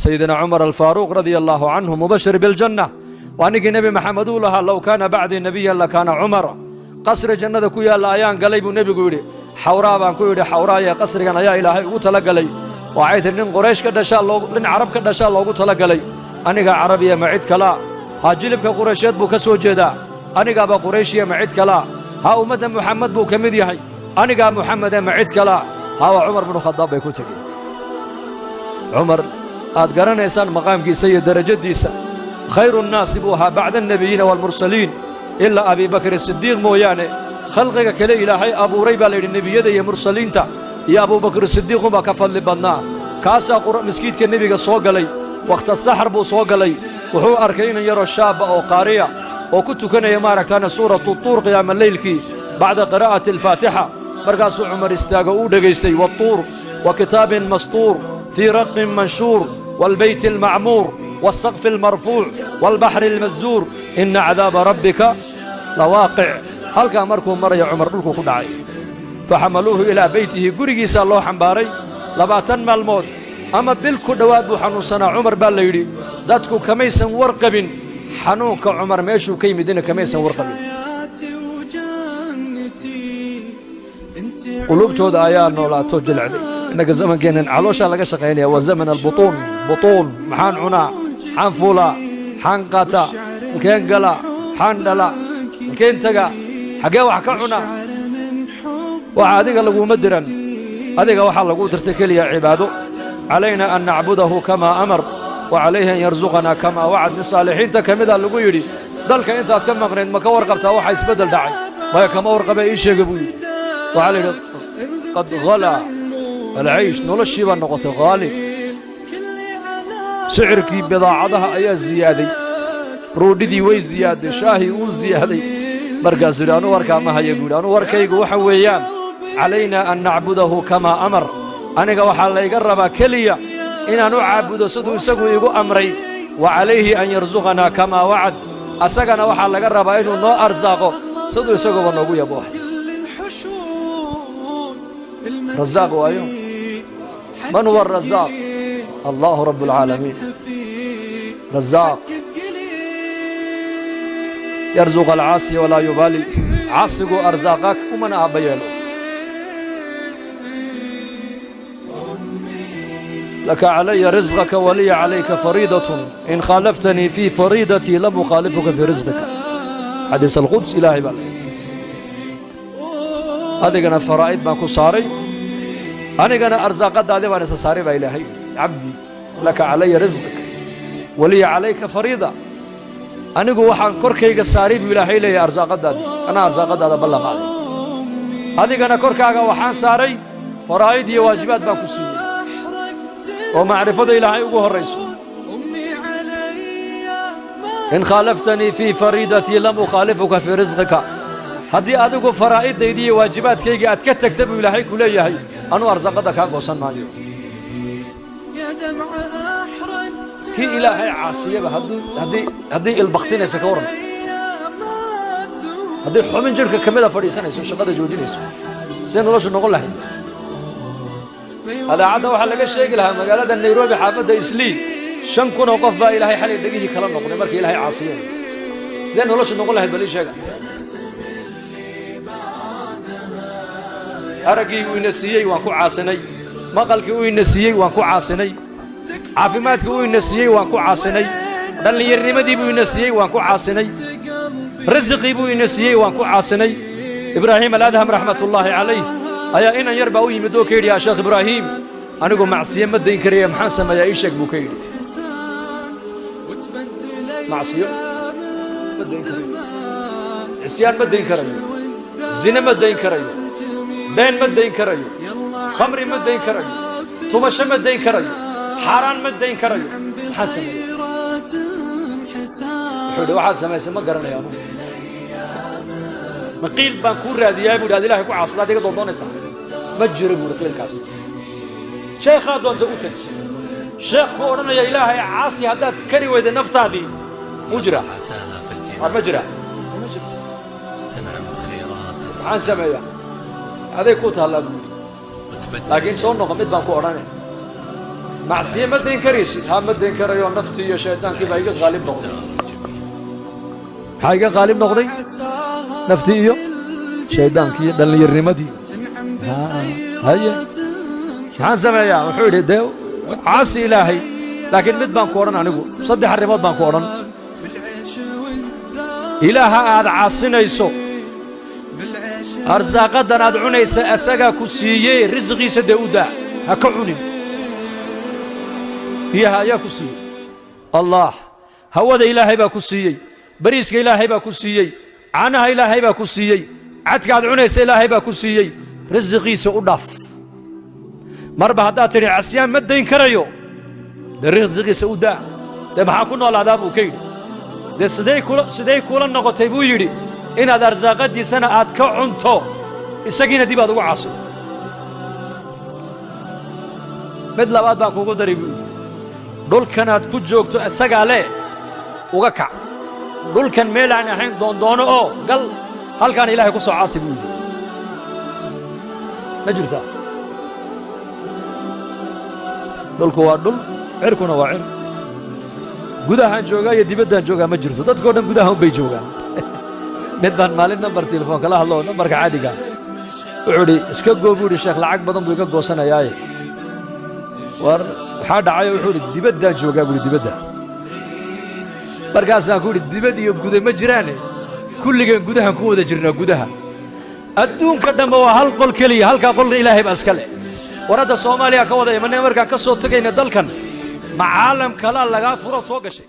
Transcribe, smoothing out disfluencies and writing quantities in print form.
Sayidina Cumar Alfaaruuq radia Allaahu canhu, mubashir biljanna, waa ninkii Nebi Maxamed uu lahaa: "Low kaana bacdii nebiyan lakaana Cumar." Qasri jannada ku yaalla ayaan galay, buu nebigu yidhi. Xawraa baan ku yidhi: "Xawraaye, qasrigan ayaa Ilaahay ugu tala galay." Waxay tihi: "Nin Qoraysh ka dhashaa, nin Carab ka dhashaa loogu tala galay. Anigaa Carabiya, ma cid kalaa? Haa, jilibka Quraysheed buu ka soo jeedaa. Anigaaba Qurayshiya, ma cid kalaa? Haa, ummadda Muxamed buu ka mid yahay. Anigaa Muxamede, ma cid kalaa? Haa, waa Cumar binu Khadaab," bay ku tegey. Cumar aad garanaysaan maqaamkiisa iyo derajadiisa, khayru nnaasi buu ahaa bacda annebiyiina waalmursaliin, ilaa Abii Bakr Sidiiq mooyaane. Khalqiga kale Ilaahay abuuray, baa la yidhi, nebiyada iyo mursaliinta iyo Abuubakr Sidiiqunbaa ka fadli badnaa. Kaasaa maskiidka nebiga soo galay. Wakhta saxar buu soo galay. Wuxuu arkay inan yaroo shaabba oo qaariya oo ku tukanaya, maaragtaana, suuratu Tuur qiyaama leylkii bacda qiraa'ati alfaatixa. Markaasuu Cumar istaago, uu dhegaystay: "والطور وكتاب مسطور في رق منشور والبيت المعمور والسقف المرفوع والبحر المسجور إن عذاب ربك لواقع." Halkaa markuu maraya, Cumar dhulkuu ku dhacay. فحملوه إلى بيته, gurigiisaa loo xambaaray. 20 maalmood ama bil ku dhowaad buu xanuunsanaa Cumar, baa la yidhi. Dadku kamaysan war qabin xanuunka Cumar meeshuu ka yimidina, kamaysan war qabin. Quluubtooda ayaa noolaato, jilicday. Innaga zamankeennan calooshaa laga shaqaynaya, waa zaman البطون, بطون. Maxaan cunaa? Maxaan fuulaa? Maxaan qaataa? Halkeen galaa? Maxaan dhalaa? Halkeen tagaa? Xaggee wax ka cunaa? Waxa adiga laguma diran. Adiga waxaa laguu dirtay keliya cibaado. علينا أن نعبده كما أمر وعليه أن يرزقنا كما وعد. Nin saalixiinta ka mida lagu yidhi: "Dalka intaad ka maqnayd, ma ka warqabtaa waxa isbeddel dhacay?" "Maya, kama warqabee, ii sheega," buu yidhi. Waxaa la yidhi: قد غلا العيش, noloshii baa noqotay qaali, sicirkii bidaacadaha ayaa ziyaaday, roodhidii way ziyaaday, shaahii uu ziyaaday. Markaasuu yidhi: "Anuu warkaa ma haya," buu yidhi. "Anuu warkaygu waxa weeyaan علينا أن نعبده كما أمر." Aniga waxaa layga rabaa keliya inaan u caabudo siduu isagu iigu amray. وعليه أن يرزقنا كما وعد. Asagana waxaa laga rabaa inuu noo arsaaqo siduu isaguba noogu yaboohay. Rasaaq waayo. من هو الرزاق؟ الله رب العالمين رزاق، يرزق العاصي ولا يبالي. Caasigu arsaaqaa umana aabba yeelo. لك علي رزقك ولي عليك فريضة، إن خالفتني في فريضتي لم أخالفك في رزقك. حديث القدس. Ilaahay baa adigana faraa'id baan ku saaray, anigana arsaaqadaadi baan isa saaray, baa Ilaahay. "عبدي، لك علي رزقك ولي عليك فريضة." Anigu waxaan korkayga saaray, buu Ilaahay leeyahay, arsaaqadaadii. Anaa arsaaqadaada ballan qaaday. Adigana korkaaga waxaan saaray faraa'id iyo waajibaad baan ku siiyey oo macrifada Ilaahay ugu horrayso. إن خالفتني في فريضتي لم أخالفك في رزقك. Haddii adigu faraa'iddaydii iyo waajibaadkaygii aad ka tagta, buu Ilaahay ku leeyahay, anuu arsaaqadda kaa goosan maayo. Kii Ilaahay caasiyaba haddii ilbaktinaysa, ka warran haddii xubin jidhka ka mida fadhiisanayso, shaqada joojinayso, see noloshu noqon lahayd? Adaacadda waxaa laga sheegi lahaa magaalada Nairobi, xaafadda Islii, 5,000 oo qof baa Ilaahay xalay dhegihii kala noqday markii Ilaahay caasiyeen. Sidee noloshu noqon lahayd? Bal ii sheega. Araggii uu ina siiyey waan ku caasinay, maqalkii uu ina siiyey waan ku caasinay, caafimaadkii uu ina siiyey waan ku caasinay, dhallinyarnimadii buu ina siiyey waan ku caasinay, risiqii buu ina siiyey waan ku caasinay. Ibraahim Aladham raxmatullaahi calayh ayaa inan yar baa u yimid oo ka yidhi: "Yaa Sheekh Ibraahiim, anigu macsiye ma dayn karaya, maxaan sameeyaa? Ii sheeg," buu ka yidhi. Macsiyo ma dayn karayo, cisyaan ma dayn karayo, zine ma dayn karayo, been ma dayn karayo, khamri ma dayn karayo, tumasho ma dayn karayo, xaaraan ma dayn karayo, maxaan sameeya? Wuxuu yidhi: "Waxaad samaysay ma garanaya anugu. Ma qiil baan kuu raadiyaa?" bu yidhi. "Ad Ilahay ku caasida ad iga doondoonaysaa? Ma jiro," bu yidhi, "qiilkaas. Sheekhaa doonta u teg, sheekh ku odhanaya Ilaahay caasi haddaad kari weyday naftaadii, muu jiraa? War ma jiraa? Ma jiro. Maxaan sameeyaa? Aday ku taallaa," buu yidhi. "Laakiin soo noqo, mid baan ku odhanay. Macsiye ma dayn karaysid. Haa, ma dayn karayo, naftii iyo shaydaankii baa iga qaalib noqday. Maxaa iga qaalib noqday? Naftii iyo shaydaankii iyo dhallinyarnimadii. Haye, maxaan sameeyaa? Wuxuu yidhi, dee caasi Ilaahay, laakiin mid baan ku odhan anigu, saddex arrimood baan ku odhan. Ilaaha aad caasinayso, arsaaqaddan aad cunaysa asagaa ku siiyey, risqiisa dee u daa, ha ka cunin. Biyaha ayaa ku siiyey? Allah. Hawada Ilaahay baa ku siiyey, bariiska Ilaahay baa ku siiyey, caanaha Ilaahay baa ku siiyey, cadka aad cunaysa Ilaahay baa ku siiyey, risiqiisa u dhaaf. Marba haddaad tidhi casyaan ma dayn karayo, dee risiqiisa u daa. Dee maxaa ku noolaadaa, buu ka yidhi. Dee siday kula noqotay, buu yidhi, inaad arsaaqaddiisana aad ka cunto, isagiina dib aad ugu caasido? Mid labaad baan kugu dari, buu yidhi. Dhulkanaad ku joogto isagaa leh, uga kac dhulkan, meel aan ahayn doondoono oo gal, halkaan Ilaahay ku soo caasi, buu yidhi. Ma jirtaa? Dhulku waa dhul, cirkuna waa cir. Gudahaan joogaa iyo dibaddaan joogaa ma jirto. Dadkao dhan gudaha un bay joogaan. Mid baan maalin nambar telefoon kala hadlo, nambarka caadiga. Wuxuu idhi, iska goo, buu yidhi, sheekh, lacag badan buu iga goosanayaaye. War maxaa dhacayo? Wuxuu idhi, dibaddaan joogaa, buu yidhi, dibadda. Markaasaan ku yidhi, dibad iyo guda ma jiraane, kulligeen gudahan ku wada jirnaa. Gudaha adduunka dhamma waa hal qol keliya, halkaa qolna Ilaahay baa iska leh. War hadda Soomaaliya ka wada imanay, markaan ka soo tegayna dalkan, ma caalam kalaa lagaa furo soo gashay?